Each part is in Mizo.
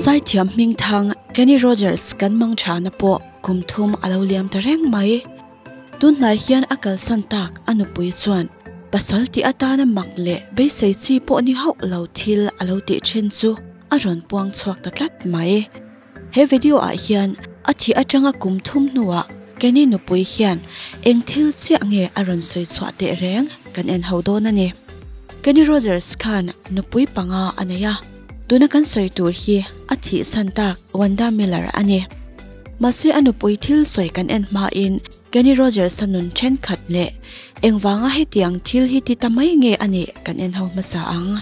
Zaithiam hmingthang Kenny Rogers kan mang thana pawh kum thum a lo liam ta reng mai. Tunhnai hian a kalsan tak a nupui chuan pasal tih atana mak leh beisei chi pawh ni hauh lo thil a lo tih thin chu a rawn puang chhuak ta tlat mai. He video ah hian a thih atanga kum thum hnuah Kenny nupui hian eng thil chiah nge a rawn sawi chhuah teh reng kan en ho dawn a ni. Kenny Rogers khan nupui panga a nei a, tuna kan sawi tur hi a thihsan tak Wanda Miller a ni. Mahse a nupui thil sawi kan en hmain Kenny Rogers-a nun thenkhat leh engvanga hetiang thil hi ti ta mai nge a nih kan en ho hmasa ang.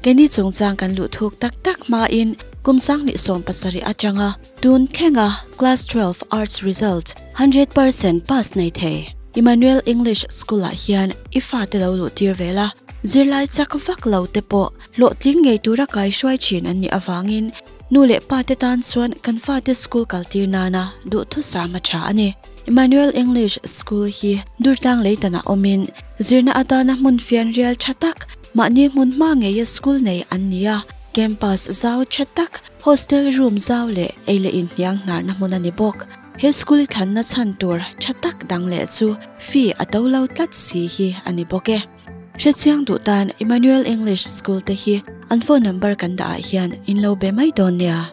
Kenny chungchang kan luh thuk tak tak hmain kum 2017 atanga tun thlenga Class 12 Arts result 100% pass nei thei Emmanuel English School-ah hian i fate lo luh tir vel a, zirlai chak vak lo te pawh hlawhtling ngei tura kaihruai thin an nih avangin Nu leh pa te tan chuan kan fate school kal tir nana duhthusam a tha a ni. Emmanuel English School hi Durtlang leitanah awmin zirna atana hmun fianrial tha tak, mahni hmun hma ngeia school nei an ni a, campus zau tha tak, hostel room zau leh ei leh inhniang hnarna hmun a ni bawk. He school i thlanna chhan tur tha tak dang leh chu fee a to lo tlat si hi a ni bawk e. Hrechiang duh tan Emmanuel English School te hi an phone number kan dah ah hian in lo be mai dawn nia.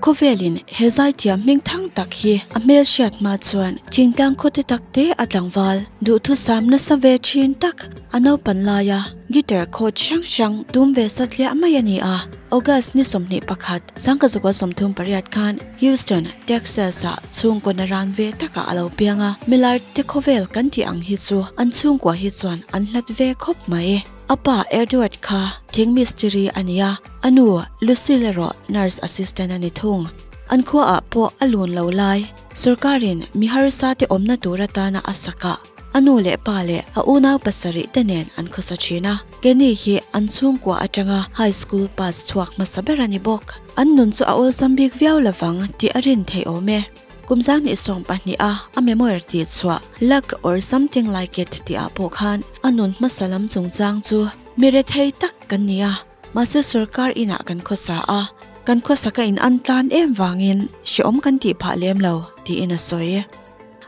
Khawvelin he zaithiam hming thang tak hi a hmel hriat hma chuan thingtlang khawte tak te a tlangval duhthusam nasa ve thin tak a naupan laia guitar chord hrang hrang tum ve satliah mai a ni a. August ni 21, 1938 khan Houston, Texas-ah chhungkaw naran ve takah a lo piang a, milai te khawvel kan tih ang hi chu an chhungkua hi chuan an hlat ve khawp mai. A pa Edward kha thing mistiri a ni a, a nu Lucille erawh nurse assistant a ni thung. An khuaah pawh a lun lo lai, sorkarin mi harsa te awmna tur atana a sakah a nu leh pa leh a unau pasarih te nen an khawsa thin a. Kenny hi an chhungkua atanga high school pass chhuak hmasa ber a ni bawk. An nun chu a awlsam bik viau lovang tih a rin theih awm e. Kum 2020 a a memoir tih chhuah Luck or Something Like It tih ah pawh khan a nun hmasa lam chungchang chu mi rethei tak kan ni a, mahse sorkar inah kan khawsa a, kan khawsaka in an tlan em vangin hrehawm kan tih phah lem lo tiin a sawi.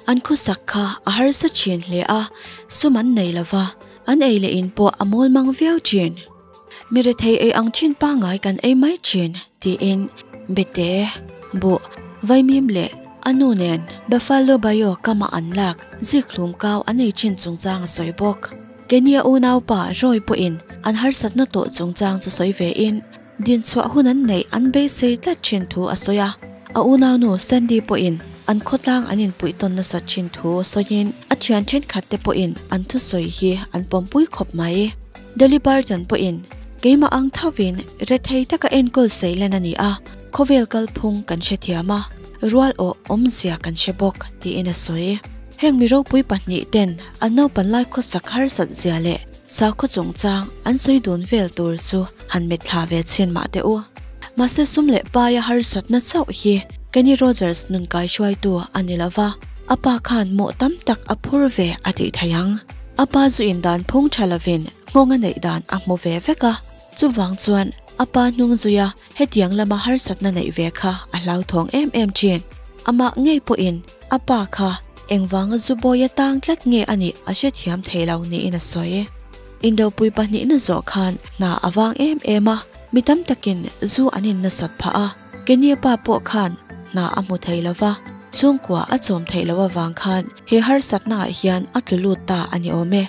An khawsak kha a harsa thin hle a, sum an nei lova, an ei leh in pawh a mawl mang viau thin. Mi rethei ei ang thin pangngai kan ei mai thin, tiin Bete, Buh, Vaimim leh a nu nen Buffalo Bayou kama an lak zikhlum kau an ei thin chungchang a sawi bawk. Kenya unaupa Roy pawhin an harsatna tawh chungchang chu sawi vein Dinchhuah hun an neih an beisei tlat thin thu a sawi a, a unaunu Sandy pawhin an khawtlang an inpuih tawn nasat thin thu sawiin a thian thenkhat te pawhin an thusawi hi an pawmpui khawp mai. Dolly Parton pawhin keimah ang thovin rethei taka enkawl seilen a ni a, khawvel kalphung kan hrethiam a, rual awh awmzia kan hre bawk tiin a sawi. Heng mi ropui pahnih ten an naupan lai khawsak harsat zia leh sakhaw chungchang an sawi dun vel tur chu han mit thla ve chhin mah teh u. Mahse sum leh paia harsatna chauh hi Kenny Rogers nun kaihruaitu a ni lo va, a pa khan mawh tam tak a phur ve a tih theih ang. A pa zu in dan phung tha lovin nghawng a neih dan a hmu ve vek a, chuvang chuan a pa hnung zuia hetiang lama harsatna neih ve kha a hlauthawng em em thin. Amah ngei pawhin a pa kha engvanga zu bawi a tang tlat nge a nih a hrethiam thei lo niin a sawi. Indopui pahnihna zawh khan hna a vang em em a, mi tam takin zu an in nasat phah a, Kenya pa pawh khan hna a hmu thei lo va, chhungkua a chawm theih loh avang khan he harsatnaah hian a tlu lut ta a ni awm e.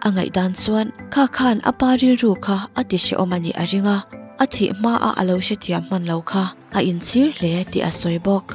A ngaihdan chuan kha khan a pa rilru kha a ti hrehawm a nih a ring a, a thih hmaa a lo hrethiam hman lo kha a inchhir hle tih a sawi bawk.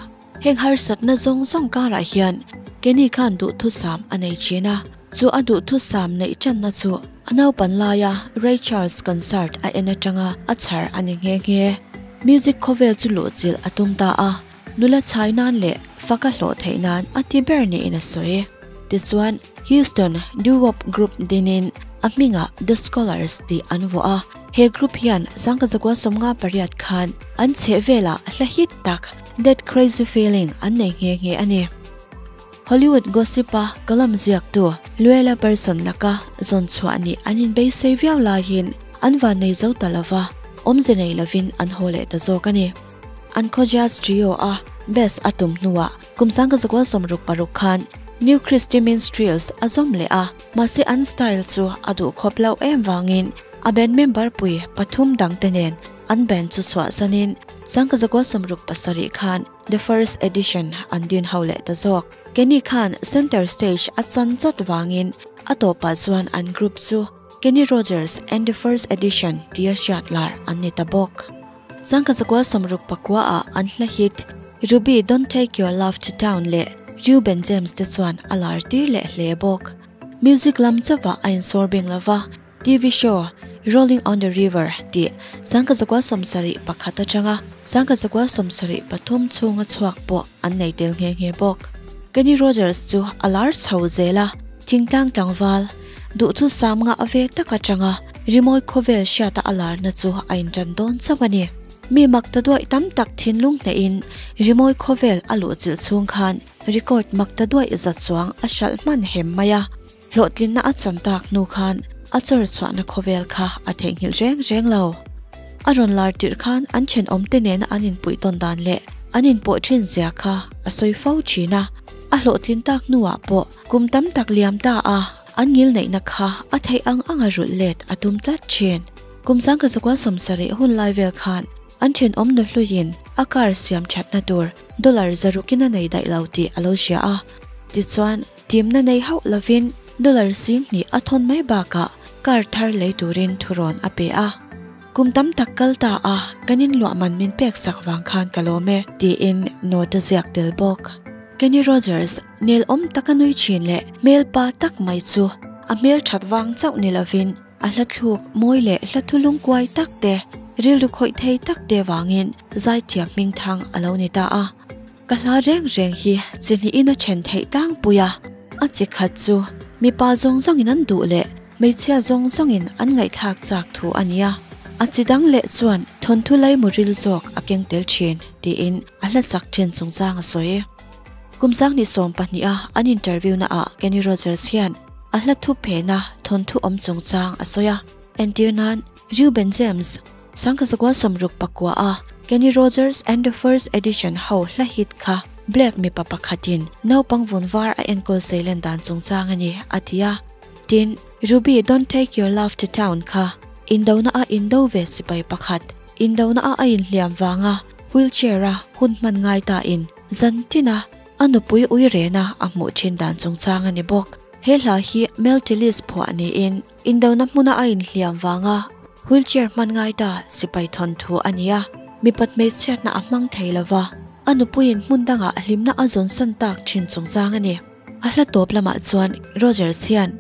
Heng harsatna zawng zawng karah hian Kenny khan duhthusam a nei thin a, chu a duhthusam neih tanna chu a naupan laia Ray Charles concert a en atanga a chhar a ni nghe nghe. Music khawvel chu luhchilh a tum ta a, nula chhai nan leh fak a hlawh theih nan a ti ber niin a sawi. Tichuan, Houston doo-wop group dinin a hmingah The Scholars tih an vuah a, he group hian 1958 khan an chhehvelah hla hit tak That Crazy Feeling an nei nghe nghe a ni. Hollywood gossip-a column ziaktu Luella Person laka zawn chhuah nih an inbeisei viau laiin an van nei zo ta lo va. awmze nei lovin an haw leh ta zawk a ni. An khaw jazz trio a bass a tum hnuah kum 1966 khan New Christy Minstrels a zawm leh a, mahse an style chu a duhkhawp loh em vangin a band member pui pathum dangte nen an band chu chhuahsanin 1967 khan The First Edition an din ho leh ta zawk. Kenny khan center stage a chan chawt vangin a tawpah chuan an group chu Kenny Rogers and The First Edition tia hriat lar an ni ta bawk. 1969 ah an hla hit Ruby Don't Take Your Love To Town leh Reuben James te chuan a lar tir leh hle bawk. Music lam chauhah a insawr bing lova, TV show Rolling on the River tih 1971 atanga 1973 chhunga chhuak pawh an nei tel nghe nghe bawk. Kenny Rogers chu a lar chho zel a, thingtlang tlangval duhthusam ngah ve tak atanga rimawi khawvel hriata a larna chu a intan dawn chauh a ni. Mi mak ta duaih tam tak thinlung hnehin rimawi khawvel a luhchilh chhung khan record mak ta duaih za chuang a hralh hman hem mai a. Hlawhtlinna a chan tak hnu khan a chawr chhuahna khawvel kha a theihnghilh reng reng lo. A rawn lar tirh khan an thenawmte nena an inpuih tawn dan leh an inpawh thin zia kha a sawi fo thin a. A hlawhtlin tak hnuah pawh kum tam tak liam ta a an ngil neihna kha a theih ang anga rulh let a tum tlat thin. Kum 1970 hun lai vel khan an thenawm nu hluiin a car siam thatna tur dollar zarukin a nei daih lo tih a lo hria a. Tichuan, Timna nei hauh lovin dollar 2000 a thawn mai bakah car thar lei turin thurawn a pe a. Kum tam tak kal ta a, kan inluah man min pek sak vang khan ka lawm e, tiin note a ziak tel bawk. Kenny Rogers, nel awm taka nui thin leh hmel pa tak mai chu a hmel that vang chauh ni lovin a hla thluk mawi leh hla thu lungkuai tak te, rilru khawih thei tak te vangin zaithiam hmingthang a lo ni ta a. Ka hla reng reng hi chi hnihin a then theih tlangpui a, a chi khat chu mipa zawng zawngin an duh leh hmeichhia zawng zawngin an ngaihthlak chak thu a nia. A chi dang leh chuan thawnthu laimu ril zawk a keng tel thin tiin a hla sak thin chungchang a sawi. Kum 2012 a an interview na ah Kenny Rogers hian a hla thu phena thawnthu awm chungchang a sawi a, entir nan Reuben James, 1969 a Kenny Rogers and the First Edition ho hla hit kha Black mipa pakhatin naupang vun var a enkawl seilen dan chungchang a ni, a ti a. Tin, Ruby Don't Take Your Love to Town kha indona a indo ve sipai pakhat, indona a a inhliam vanga wheelchair a hun hman ngai tain zan tina a nupui ui rena a hmuh thin dan chungchang a ni bawk. He hla hi Mel Tillis phuah niin Indona hmuna a inhliam vanga wheelchair hman ngai ta sipai thawnthu a ni a, mipat hmeichhiatna a hmang thei lova, a nupuiin hmun dangah hlimna a zawn san tak thin chungchang a ni. A hla tawp lamah chuan Rogers hian,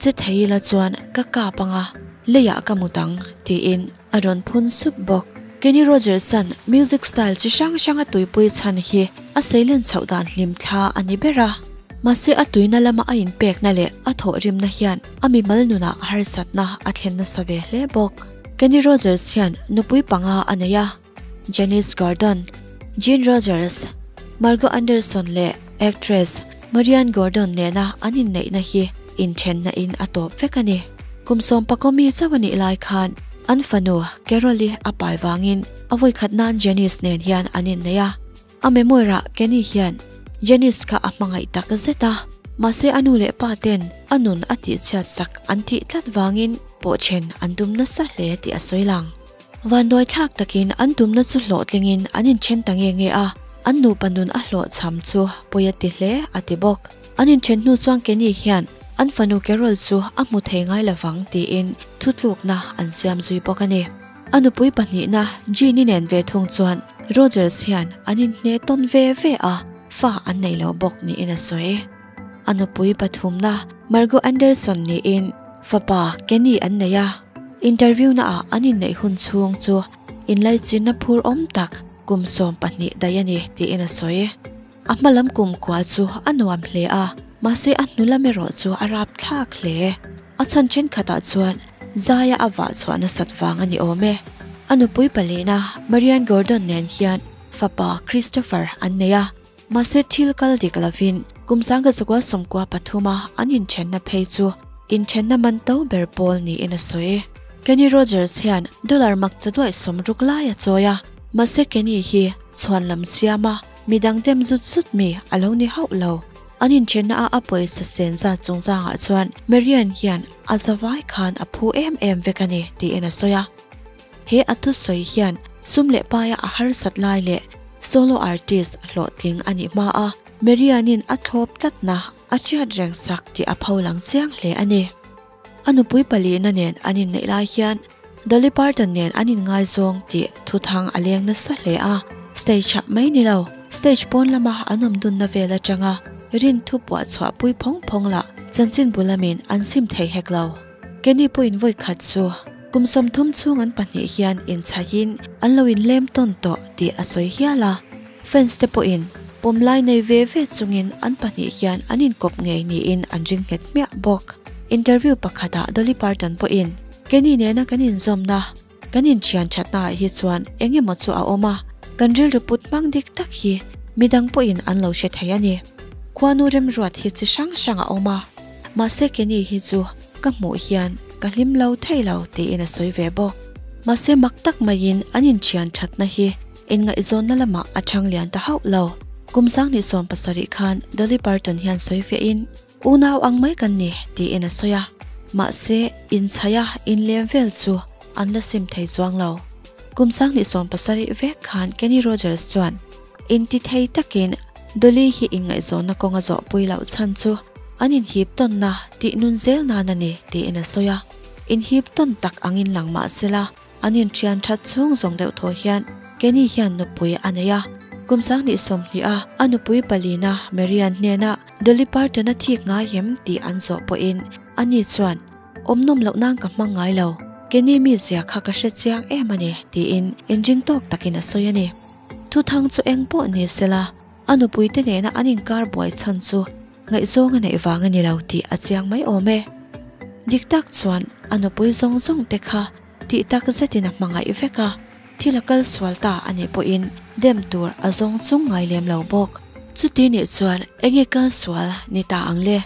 Che thei ila chuan ka kap anga, leiah ka mut ang, tiin a rawn phun sup bawk. Kenny Rogers-a'n music style chi hrang hrang a tuipui chhan hi a seilen chhoh dan hlim thla a ni ber a. Mahse a tuina lama a inpekna leh a thawhrimna hian a mimal nunah harsatna a thlen nasa ve hle bawk. Kenny Rogers hian nupui panga a nei a, Janice Gordon, Jean Rogers, Margo Anderson leh actress Marianne Gordon nena an inneihna hi inthenna in a tawp vek a ni. Kum sawmpakaw mi chauh a nih lai khan an fanu Carol-i a pai vangin a vawikhat nan Janice nen hian an innei a. A memoir-ah Kenny hian Janice kha a hmangaih tak zet a, mahse a nu leh pa ten a nun a tihchhiat sak an tih tlat vangin pawhchen an tum nasa hle tih a sawi lang. Vanduai thlak takin an tumna chu hlawhtlingin an inthen ta nge nge a, an nupa nun a hlawhchham chu pawi a ti hle a ti bawk. An inthen hnu chuan Kenny hian an fanu Carol chu a hmu thei ngai lovang tiin thutlukna an siam zui bawk a ni. A nupui pahnihna Jean-i nen ve thung chuan Rogers hian an inhne tawn ve ve a, fa an nei lo bawk niin a sawi. A nupui pathumna Margo Anderson niin fapa Kenny an nei a, interview naah an inneih hun chhung chu inlaichinna phur awm tak kum 12 daih a ni tiin a sawi. A hma lam kum kua chu a nuam hle a, mahse a hnu lam erawh chu a rap thlak hle. A chhan thenkhatah chuan Zaia a vah chhuah nasat vang a ni awm e. A nupui palina Marianne Gordon nen hian fapa Christopher an nei a, mahse thil kal dik lovin kum 1993 a an inthenna phei chu inthenna man to ber pawl niin a sawi. Kenny Rogers hian dollar maktaduaih 60 lai a chawi a, mahse Kenny hi chhuanlam siama midang dem zut zut mi a lo ni hauh lo. An inthenna a a pawisa sen zat chungchangah chuan Marianne hian a zavai khan a phu em em vek a ni tiin a sawi a. He a thusawi hian sum leh paia a harsat lai leh solo artist hlawhtling a nih hma a, Marianne-in a thlawp tlatna a chhiat reng sak tih a pholang chiang hle a ni. A nupui palihna nen an inneih lai hian Dolly Parton nen an inngaizawng tih thuthang a leng nasa hle a, stage ah mai ni lo, stage pawn lama an awm dunna vel atanga rin thu puah chhuah pui phawng phawng lah chanchin bu lamin an sim thei hek lo. Kenny pawhin vawi khat chu kum 30 chhung an pahnih hian inchhaihin an lo inlem tawn tawh tih a sawi hial a, fans te pawhin pawm lai nei ve ve chungin an pahnih hian an inkawp ngei niin an ring nghet hmiah bawk. Interview pakhatah Dolly Parton pawhin, Kenny nena kan inzawmna, kan inthian thatnaah hi chuan eng emaw chu a awm a, kan rilru put hmang dik tak hi midang pawhin an lo hre thei a ni. Khuanu remruat hi chi hrang hrang a awm a, mahse Kenny hi chu ka hmuh hian ka hlim lo thei lo tiin a sawi ve bawk. Mahse mak tak maiin an inthian thatna hi inngaihzawnna lamah a chhang lian ta hauh lo. Kum 2017 khan Dolly Parton hian sawi fiahin, Unau ang mai kan ni, tiin a sawi a. Mahse, inchhaia inlem vel chu an la sim thei chuang lo. Kum 2017 vek khan Kenny Rogers chuan inti thei takin Dolly hi inngaihzawnna kawnga zawhpui loh chhan chu an inhip tawnna tih nun zel nan a ni, tiin a sawi a. Inhip tawn tak angin lang mah sela, An inthian that chhung zawng deuh thaw hian Kenny hian nupui a nei a. Kum 2020 a a nupui palina Marianne hnena Dolly Parton a thik ngai em tih an zawh pawhin ani chuan, Awm nawm loh nan ka hmang ngai lo, Kenny mizia kha ka hre chiang em a ni tiin inring tawk takin a sawi a ni. Thuthang chu eng pawh ni sela a nupuite nena an inkar buai chhan chu Ngaihzawng a neih vang a ni lo tih a chiang mai awm e. Dik tak chuan a nupui zawng zawng te kha tih tak zetin a hmangaih vek a, thil a kal sual ta a nih pawhin dem tur a zawng chung ngai lem lo bawk. Chuti nih chuan enge kal sual ni ta ang le?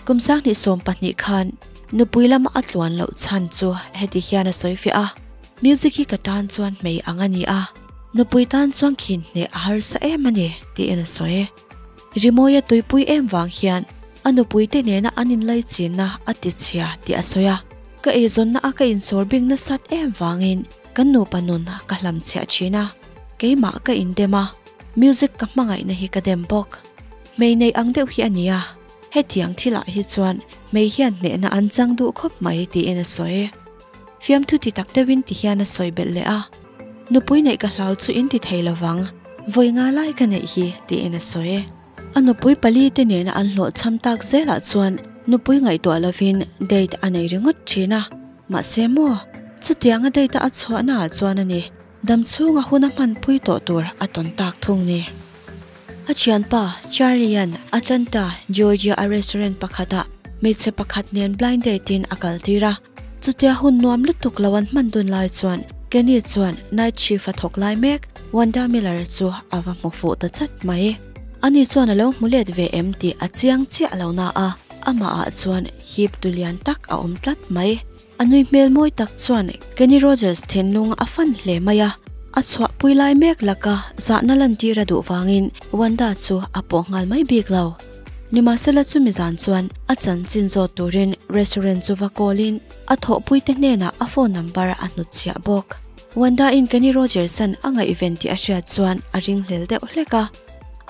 Kum 2020 khan nupui lama a tluan loh chhan chu heti hian a sawi fiah a, Music hi ka tan chuan hmei ang a ni a, nupui tan chuan khin hneh a harsa em a ni tiin a sawi. Rimawia tuipui em vang hian a nupuite nena an inlaichinna a tichhia tih a sawi a, ka eizawnna a ka insawr bik nasat em vangin kan nupa nun ka hlamchhiah thin a, keimah ka indem a, music ka hmangaihna hi ka dem bawk. Hmei nei ang deuh hi a ni a, hetiang thilah hi chuan hmei hian hnehna an chang duh khawp mai tiin a sawi. Fiamthu ti tak deuhin ti hian a sawi belh leh a. Nupui neih ka hlau chu in ti thei lovang, vawi nga lai ka neih hi, tiin a sawi. A nupui pali te nena an hlawhchham tak zelah chuan nupui ngaihtuah lovin date a nei ringawt thin a. Mahse maw, chutianga date a a chhuahna ah chuan a ni, dam chhunga hun a hmanpui tawh tur a tawn tak thung ni. A thianpa Charlie-a'n Atlanta, Georgia a restaurant pakhatah hmeichhe pakhat nen blind date in a kaltir a. Chutia hun nuam lutuk lo an hman dun lai chuan Kenny chuan night shift a thawk lai mek Wanda Miller chu a va hmu fuh ta chat mai. Ani chuan a lo hmu let ve em tih a chiang chiah lo na a, amah ah chuan hip tu lian tak a awm tlat mai. A nui hmel mawi tak chuan Kenny Rogers thinlung a fan hle mai a, a chhuahpui lai mek laka zahna lantir a duh vangin Wanda chu a pawh nghal mai bik lo. Nimahsela chumi zan chuan a chanchin zawt turin restaurant chu va call-in a thawhpuite hnenah a phone number a hnutchhiah bawk. Wanda-in Kenny Rogers-a'n a ngaihven tih a hriat chuan a ringhlel deuh hlek a,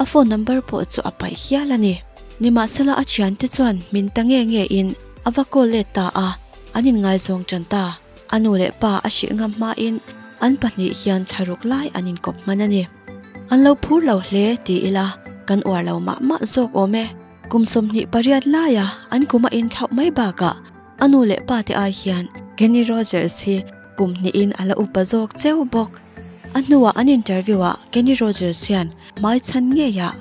a phone number pawh chu a paih hial a ni. Nimahsela a thiante chuan min ta nge ngein a va call let ta a, an inngaizawng tan ta. A nu leh pa a hrih ngam hmain an pahnih hian thlaruk lai an inkawp hman a ni. An lo phur lo hle ti ila kan uar lo mah mah zawk awm e. Kum 28 laia an kum a inthlauh mai bakah a nu leh pa te ai hian Kenny Rogers hi kum hnihin a la upa zawk cheu bawk. A hnuah an interview ah Kenny Rogers hian hmai chhan ngeiah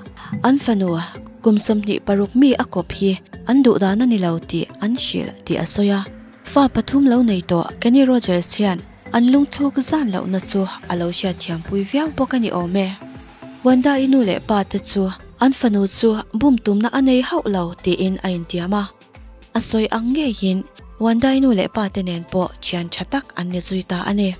an fanu kum 26 mi a kawp hi an duh dan a ni lo tih an hrilh tih a sawi a. Fa pathum lo nei tawh Kenny Rogers hian An lungthluk zan lohna chu a lo hriatthiampui viau bawk a ni awm e. Wanda-i nu leh pa te chu an fanu chu bum tumna a nei hauh lo tiin a intiam a. A sawi ang ngeiin Wanda-i nu leh pa te nen pawh thian tha tak an ni zui ta a ni.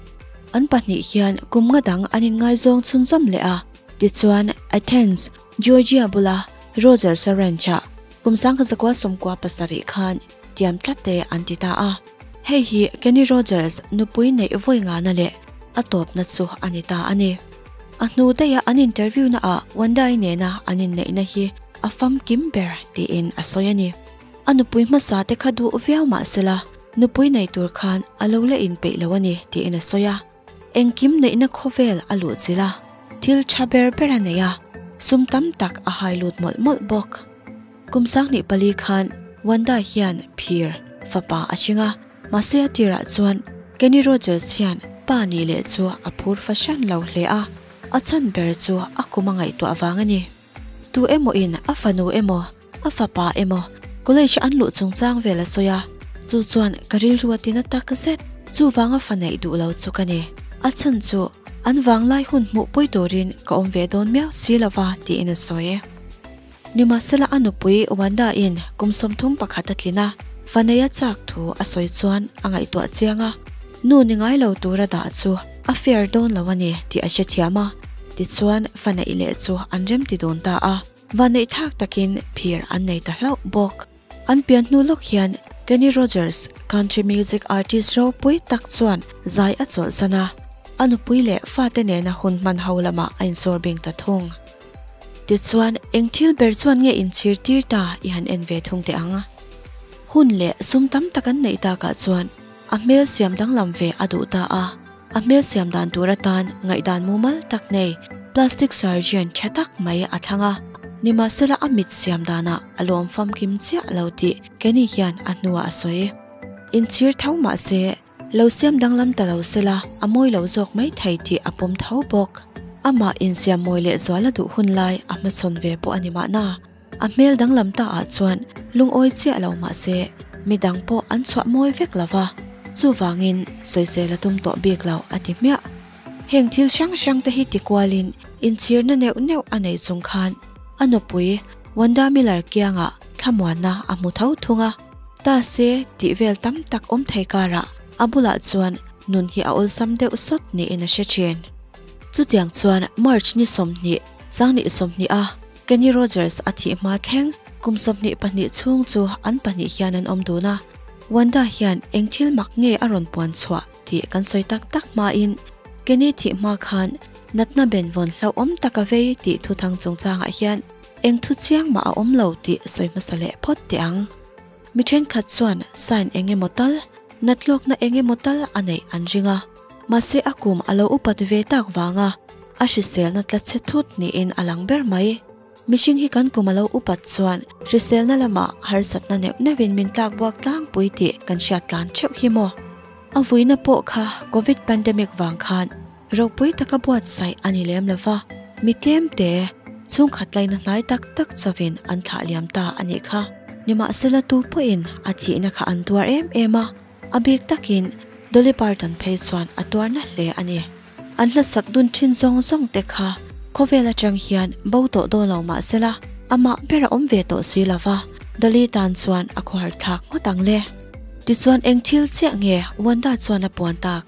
An pahnih hian kum nga dang an inngaizawng chhunzawm leh a, tichuan Athens, Georgia bula Rogers-a ranch-ah kum 1997 khan tiam tlat te an ti ta a. Hei hi Kenny Rogers nupui neih vawi ngana leh a tawpna chu a ni ta a ni. A hnu daiha an interview na ah Wanda-i nena an inneihna hi a famkim ber tiin a sawi a ni. A nupui hmasa te kha duh viau mah sela nupui nei tur khan a lo la inpeih lo a ni tiin a sawi a. Engkim neihna khawvel a luh chilh a, thil tha ber ber a nei a, sum tam tak a hai lut mawlh mawlh bawk. Kum 24 khan Wanda hian phir fapa a hring a, mahse a tirah chuan Kenny Rogers hian pa nih leh chu a phur fahran lo hle a, a chhan ber chu a kum a ngaihtuah vang a ni. Tu emaw in a fanu emaw a fapa emaw college an luh chungchang vel a sawi a, chu chuan ka rilru a tina tak zet. Chuvanga fa neih duh lo chu ka ni. A chhan chu an vanglai hun hmuhpui turin ka awm ve dawn miau si lova tiin a sawi. Nimahsela a nupui Wanda in kum 31 a tlin a, fa nei a chak thu a sawi chuan a ngaihtuah chiang a, nu ni ngai lo tura dah chu a fair dawn lo a ni tih a hrethiam a, tichuan fa neih leh chu an remti dun ta a. Vanneih thak takin phir an nei ta hlauh bawk. An pian hnu lawk hian Kenny Rogers, country music artist ropui tak chuan zai a chawlhsan a, a nupui leh fate nena hun hman ho lamah a insawr bing ta thung. Tichuan, eng thil ber chuan nge inchhir tir ta i han en ve thung teh ang? Hun leh sum tam tak an neih takah chuan a hmel siam danglam ve a duh ta a. A hmel siam dan tur atan ngaihdan mumal tak nei plastic surgeon tha tak mai a thlang a, nimahsela a mit siam danah a lawm famkim chiah lo tih Kenny hian a hnuah a sawi. Inchhir tho mah se, lo siam danglam ta lo sela a mawi lo zawk mai thei tih a pawm tho bawk. Amah insiam mawi leh zual a duh hun lai a hmachhawn ve pawh a ni mahna. A hmel danglam ta ah chuan lungawi chiah lo mah se midang pawh an chhuah mawi vek lo va, chuvangin sawisel a tum tawh bik lo a ti hmiah. Heng thil hrang hrang te hi tikualin inchhirna neuh neuh a nei chung khan a nupui Wanda Miller kiangah thlamuanna a hmu tho thung a, ta se tih vel tam tak awm thei karah a bulah chuan nun hi a awlsam deuh sawt niin a hre thin. Chutiang chuan March ni 20, 2020 a Kenny Rogers a thih hma thleng kum 22 chhung chu an pahnih hian an awm dun a, Wanda hian eng thil mak nge a rawn puan chhuah tih kan sawi tak tak hmain Kenny thih hma khan natna benvawn hlauhawm tak a vei tih thuthang chungchangah hian eng thu chiang mah a awm lo tih sawi hmasa leh phawt teh ang. Mi thenkhat chuan sign eng emaw tal, natlawkna eng emaw tal a neih an ring a, mahse a kum a lo upat ve tak vanga a hriselna tla chhe thut niin a lang ber mai. Mihring hi kan kum a lo upat chuan hriselna lamah harsatna neuh neuhin min tlak buak tlangpui tih kan hriat tlan theuh hi maw? A vuina pawh kha Covid pandemic vang khan ropui taka buatsaih a ni lem lova, mi tlemte chhungkhat laina hnai tak tak chauhin an thlah liam ta a nih kha. Nimahsela tu pawhin a thihna kha an tuar em em a, a bik takin Dolly Parton phei chuan a tuarna hle a ni. An hlasak dun thin zawng zawng te kha khawvel atang hian bo tawh dawn lo mah sela, amah ber a awm ve tawh si lova, Dolly tan chuan a khawhar thlak ngawt ang le. Tichuan eng thil chiah nge Wanda chuan a puan tak?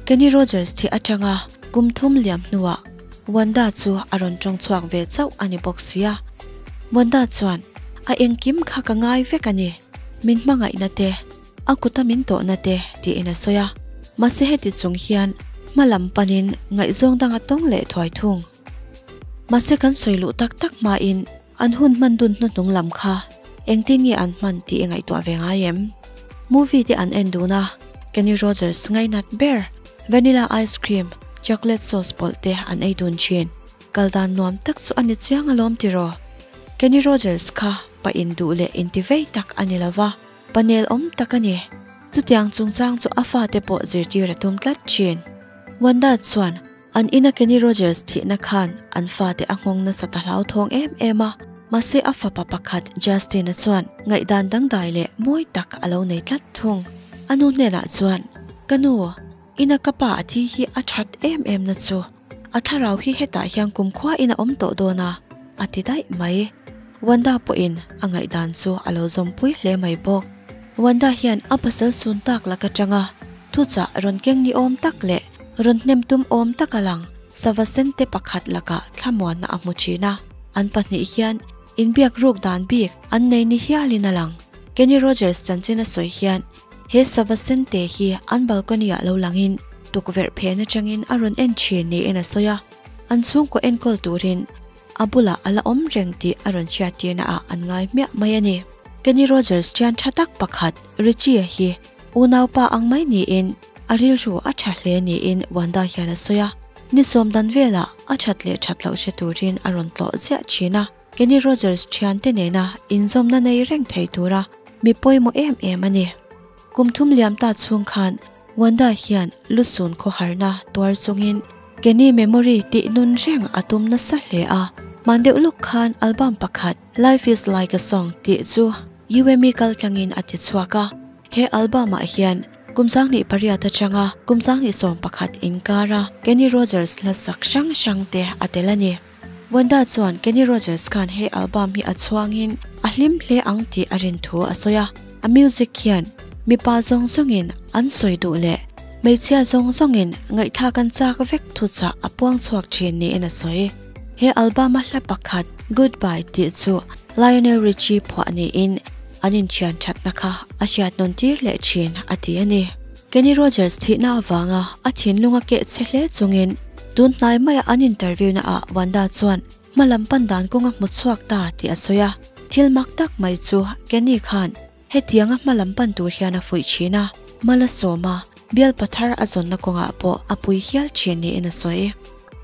Kenny Rogers thih atanga kum thum liam hnuah Wanda chu a rawn tawng chhuak ve chauh a ni bawk sia. Wanda chuan, A engkim kha ka ngai vek a ni, min hmangaihna te, a kuta min tawhna te tiin a sawi a. Mahse heti chung hian hma lam panin ngaihzawng dang a tawng leh thuai thung. Mahse kan sawi luh tak tak hmain an hun hman dun hnuhnung lam kha engtin nge an hman tih i ngaihtuah ve ngai em? Movie te an en dun a, Kenny Rogers ngainat ber vanilla ice cream, chocolate sauce pawlh te an ei dun thin. Kal dan nuam tak chu a ni chiang alawm tiraw? Kenny Rogers kha pa induh leh intivei tak a ni lova. Panel awm tak a ni. Chutiang chungchang chu a fate pawh zirtir a tum tlat thin. Wanda chuan an ina Kenny Rogers thihna khan an fate a nghawng nasa ta hlauthawng em em a, mahse a fapa pakhat Justin-a chuan ngaihdan dangdai leh mawi tak a lo nei tlat thung. A nu hnenah chuan, Ka nu, ina ka pa a thi hi a that em em na chu. A thlarau hi hetah hian kumkhua in a awm tawh dawn a, a ti daih mai. Wanda pawhin a ngaihdan chu a lo zawmpui hle mai bawk. Wanda hian a pasal sun tak laka tanga thuchah rawn keng ni awm tak leh rawn hnem tum awm tak a lang. Sava sente pakhat lakah thlamuanna a hmu thin a, an pahnih hian inbiak ruk dan bik an nei ni hialin a lang. Kenny Rogers chanchin a sawi hian he sava sente hi an balcony ah lo langin tukverh phen atangin a rawn en thin niin a sawi a, an chhungkaw enkawl turin a bulah a la awm reng tih a rawn hriattirna ah an ngai hmiah mai a ni. Kenny Rogers thian tha tak pakhat Richie-a hi unaupa ang mai niin a rilru a tha hle niin Wanda hian a sawi a, ni sawm dan velah a that leh that loh hre turin a rawn tlawh ziah thin a, Kenny Rogers thiante nena inzawmna nei reng thei tura mi pawimawh em em a ni. Kum thum liam ta chhung khan Wanda hian lusun khawharna tuar chungin Kenny Memory tih nun reng a tum nasa hle a, hman deuh luk khan album pakhat Life is like a song tih chu UME kaltlangin a ti chhuak a, he album ah hian kum 18 atanga kum 21 inkara Kenny Rogers hla sak hrang hrang te a tel a ni. Wanda chuan Kenny Rogers khan he album hi a chhuangin a hlim hle ang tih a rin thu a sawi a, a music hian mipa zawng zawngin an sawi duh leh hmeichhia zawng zawngin ngaihthlak an chak vek thuchah a puang chhuak thin niin a sawi. He album a hla pakhat Goodbye tih chu Lionel Richie phuah niin an inthian thatna kha a hriat nawn tir leh thin a ti a ni. Kenny Rogers thihna avanga a thinlung a keh che hle chungin tun hnai maia an interview na ah Wanda chuan hmalam pan dan kawng a hmu chhuak ta tih a sawi a. Thil mak tak mai chu Kenny khan hetianga hmalam pan tur hian a fuih thin a, mal a sawm a, bial pathar a zawnna kawngah pawh a pui hial thin niin a sawi.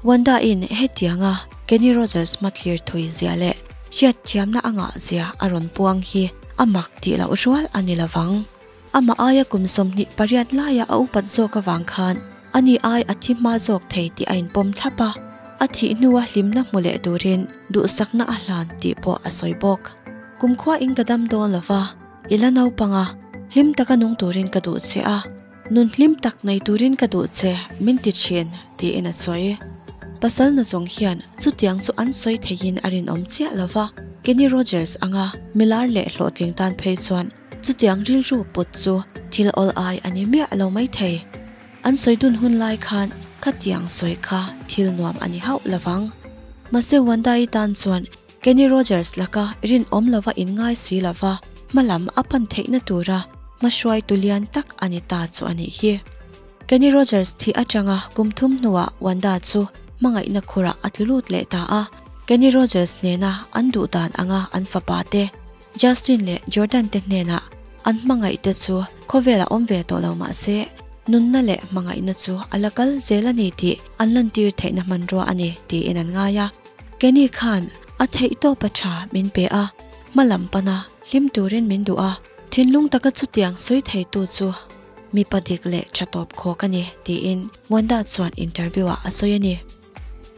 Wanda in hetianga Kenny Rogers hmathlir thui zia leh hriatthiamna a ngah zia a rawn puang hi a mak tih loh rual a ni lovang. Amah aia kum 28 laia a upat zawk avang khan ani ai a thi hma zawk thei tih a inpawm thlap a, a thih hnua hlimna hmu leh turin duhsakna a hlan tih pawh a sawi bawk. Kumkhua in ka dam dawn lo va, i la naupang a, hlim taka nung turin ka duh che a, nun hlim tak nei turin ka duh che min ti thin, tiin a sawi. Pasal na zawng hian chutiang chu an sawi theiin a rinawm chiah lo va, Kenny Rogers anga milar leh hlawhtling tan phei chuan Chutiang rilru pawt chu thil awl ai a ni miah lo maithei. An sawi dun hun lai khan khatiang sawi kha thil nuam a ni hauh lovang. Mahse Wanda-i tan chuan Kenny Rogers laka rinawm lova inngai si lova hmalam a pan theihna tura hmahruaitu lian tak a ni ta chu a nih hi. Kenny Rogers thih atanga kum thum hnuah Wanda chu hmangaihna khurah a tlu lut leh ta a, Kenny Rogers nena an duh dan anga an fapa te Justin leh Jordan te hnenah an hmangaih te chu khawvelah awm ve tawh lo mah se, nunna leh hmangaihna chu a la kal zel a ni tih an lantir theihna hmanrua a ni tiin an ngai a. Kenny khan a theihtawp a tha min pe a, hma lam pana hlim turin min duh a, thinlung taka chutiang sawi theitu chu mipa dik leh tha tawp khawk a ni tiin Wanda chuan interview ah a sawi a ni.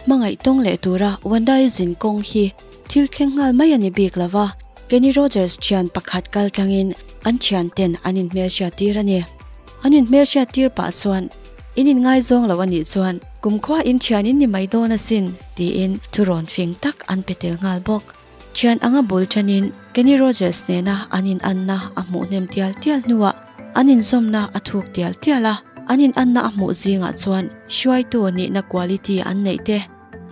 Hmangaih tawng leh tura Wanda-i zin kawng hi thil thleng nghal mai a ni bik lo va, Kenny Rogers thian pakhat kal tlangin an thianten an inhmelhriat tir a ni. An inhmelhriat tir pah chuan, In inngaizawng lo a nih chuan kumkhua in thian in ni mai dawn asin, tiin thurawn fing tak an pe tel nghal bawk. Thian anga bul tanin Kenny Rogers nena an inanna a hmuh hnem tial tial hnuah an inzawmna a thuk tial tial a, an inanna a hmuh zingah chuan hruaitu nihna quality an neih te,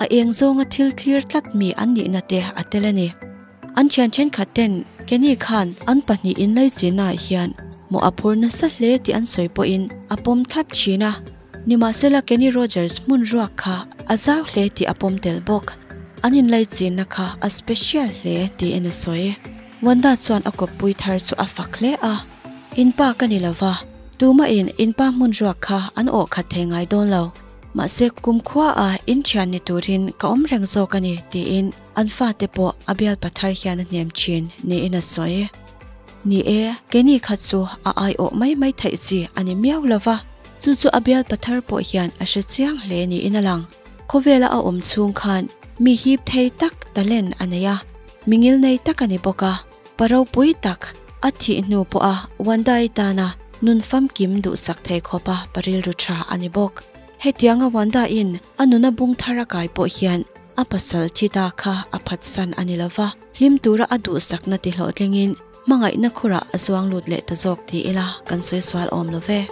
a eng zawnga thil thlir tlat mi an nihna te a tel a ni. An thian thenkhat ten Kenny khan an pahnih inlaichinnaah hian mawh a phur nasa hle tih an sawi pawhin a pawm thlap thin a. Nimahsela Kenny Rogers hmun ruak kha a zau hle tih a pawm tel bawk. An inlaichinna kha a special hle tiin a sawi. Wanda chuan a kawppui thar chu a fak hle a, In pa ka ni lova, tumahin in pa hmun ruak kha an awh khat thei ngai dawn lo. Mahse kumkhua a in thian ni turin ka awm reng zawk a ni tiin an fate pawh a bialpa thar hian a hnem thin niin a sawi. Ni e, Kenny kha chu a aiawh mai mai theih chi a ni miau lova. Chu chu a bial pathar pawh hian a hre chiang hle niin a lang. Khawvela a awm chhung khan mi hip thei tak talent a nei a, mi ngilnei tak a ni bawk a. Pa ropui tak, a thih hnu pawha Wanda-i tana nun famkim duhsak thei khawpa pa rilru tha a ni bawk. Hetianga Wanda-in a nuna bung thar a kai pawh hian a pasal thi ta kha a phatsan a ni lova, hlim tura a duhsakna ti hlawhtlingin. Hmangaihna khurah a zuang lut leh ta zawk ti ila kan sawi sual awm lo ve.